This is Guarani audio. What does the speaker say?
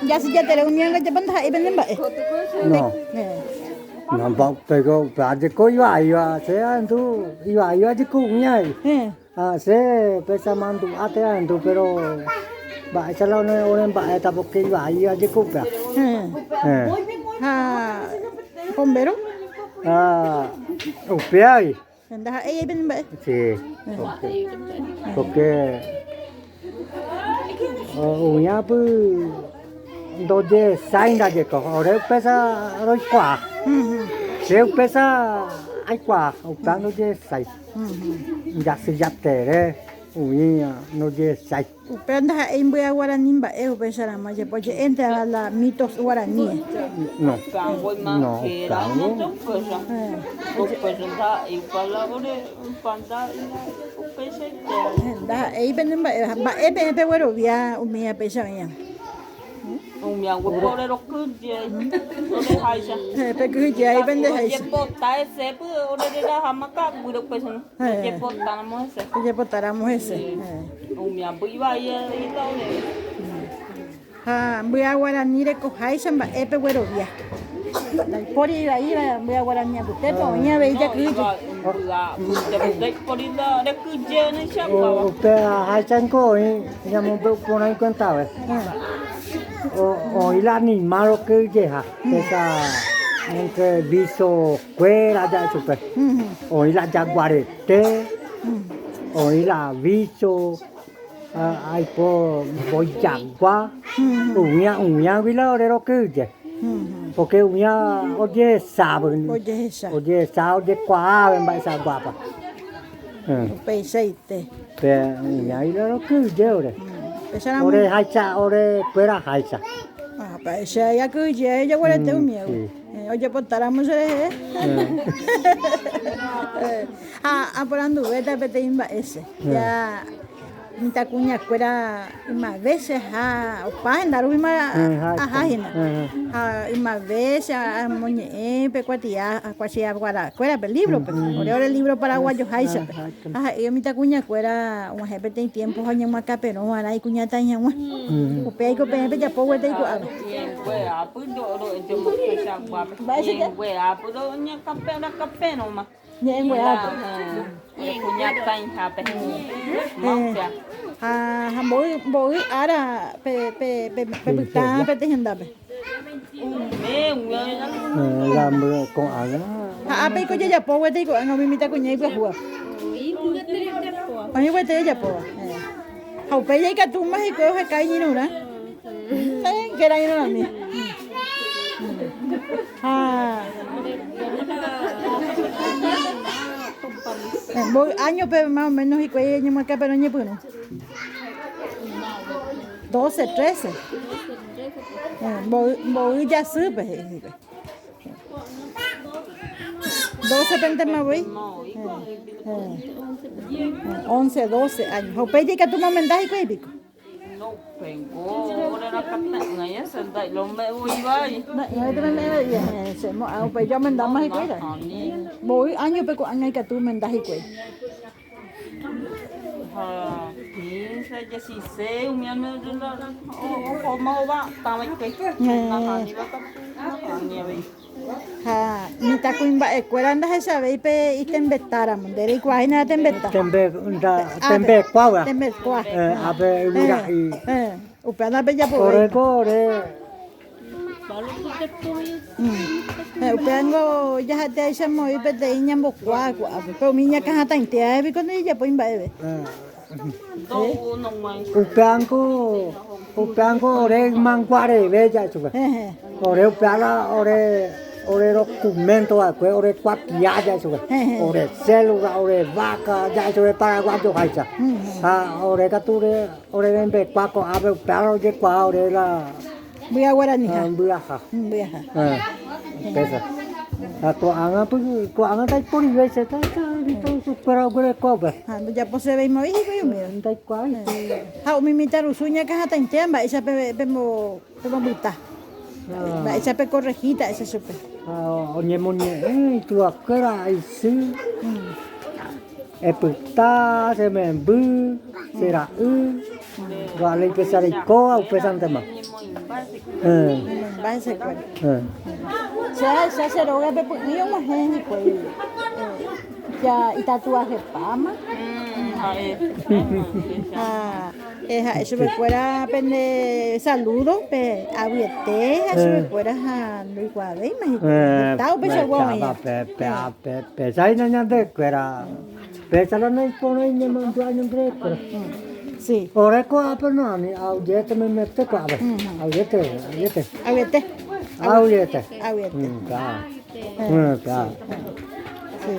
Jasy jatere umi angaipa ndaha'éi pene mba'e. No. No, mba'upéiko upéva jeko ivaíva, che ahendu ivaíva jeko umíva he'i. Ha che péicha mandu'a che ahendu péro mba'éicha la oremba'éta pórke ivaíva jeko upéva. Ha pombéro? Ha upévagui. Ndaha'éi pene mba'e. Sí, pórke umíva py ndojehechái ndajeko, ore upéicha roikuaa. Che upéicha aikuaa, upéva ndojehechái. Jasy jatere umi ndojehechái. Upéva ndaha'éi mbya guarani mba'e upéicharamo jepe oje'énteva la mitos guaraníe. No, no, upévango. Ndaha'éi pene mba'éva. Mba'e peẽ peguerovia umíva péicha oĩva. Umi aguepo ore rokyhyje ore háicha. Pekyhyje ai pende háicha. Rojepota hese py ore reraháma ka'aguýre upéicharõ. Rojepotáramo hese. Rojepotáramo hese. Umi ambu ivai eíta oréve. Ha mbya guarani rekoháicha mba'e peguerovia. Ndaipóri ivaíva mbya guarani apytépe oĩ avei jakyhyje. Upéva háicha niko oĩ ñamombe'u porã ikuentave. Oĩ la animal okyhyjeha péicha entre vicho kuéra ja'e chupe. Oĩ la jaguarete, oĩ la vicho. Aipo mbói jagua, umía umíagui la ore rokyhyje, pórke umía ojehecháva, ojehecha ojekuaáve mba'eichaguápa. Upeichaite. Pe umíagui la rokyhyje ore. Ore háicha, ore kuéra háicha. Ah, péicha jakyhyje jaguarete umíagui. Ojepotáramo cherehe. Ha aporanduvéta peteĩ mba'e che. Ja mitãkuñakuéra ymave che ha opa henda rúpima aha hína. Ha ymave che amoñe'ẽ pe kuatia kuatiakuérape, lívrope, ore ore lívro paraguajoháichape. Ha he'i mitãkuñakuéra og̃uahẽ peteĩ tiémpo ha oñemoakãperõ va'erã ikuñataĩ hag̃ua. Upéva iko peẽ pejapo gueteri ko'ápe. Ñe'ẽnguerápe. Ha mboy mboy ára pe pe pepyta peteĩ hendápe. Ha ápe iko jajapo gueteri ko'ág̃a umi mitãkuña ipyahúva. Oĩ gueteri ojapóva. Ha upéi jaikatúma hikuái oheka iñirũrã. Kéra iñirũrãmi. Ha mboy áñope más o menos hikuái oñemoakãperõ ñepyrũ. Doce, trece. Mboy, mboy jasýpe he'i hikuái. Dócepentema voi. Once, doce años. Ha upéi ikatúma omenda hikuái piko. Upéi ja omendáma hikuái ra'e. Mboy áñope ko'ág̃a ikatu omenda hikuái. Ha mitãkuimba'ekuéra ndahechavéi pe itembetáramo, nde reikuaa hína la tembeta. Tembekuáva. Tembekua. Ápe yvyra'i. Upéva ndapejapovéi. Oreko ore. Upévango jahateaichamoĩ peteĩ ñambokuaa ko'ápe, pe umi iñakãhatãite ae piko ndojejapói mba'eve. Upévango upévango ore ymanguareve ja'e chupe. Ore upéva la ore ore documento va'ekue ore kuatia ja'e chupe. Ore célula, ore vaca ja'e chupe paraguayo háicha. Ha ore katu ore rembekua ko'ápe upéva ojekuaa ore la Mbya guaraniha. Ah, mbyaha. Mbyaha. Ah, pésa. Ha ko'ág̃a py- ko'ág̃a ndaiporivéi che taita oguereko upe. Ha ndojaposevéima voi hikuái umíva. Ndaikuaái. Ha umi mitãrusu iñakãhatãitéva mba'éicha pe- pembo- pemombyta. Mba'éicha pekorrehíta echa chupe. Ha oñemoñe'ẽ ituakuéra isy. Epyta che memby, che ra'y. Ndovaléi upéicha reikóva upéichantema. Ñamoĩmba hesekuéra. Che ahecha che rógape py'ỹi og̃uahẽ hikuái ja itatuajepáma. Ha ha'e chupekuéra pende saludo pe avyete ha chupekuéra ha ndoikuaavéima hikuái. Heta upeichagua oĩ. Péicha ñandekuéra Péicha la naiporãi ñamandu'a ñandekuéra. Sí. Ore ko'ápe no ani auyete memete ko'ápe. Auyete, auyete. Auyete. Auyete. Auyete. Claro. Claro. Sí.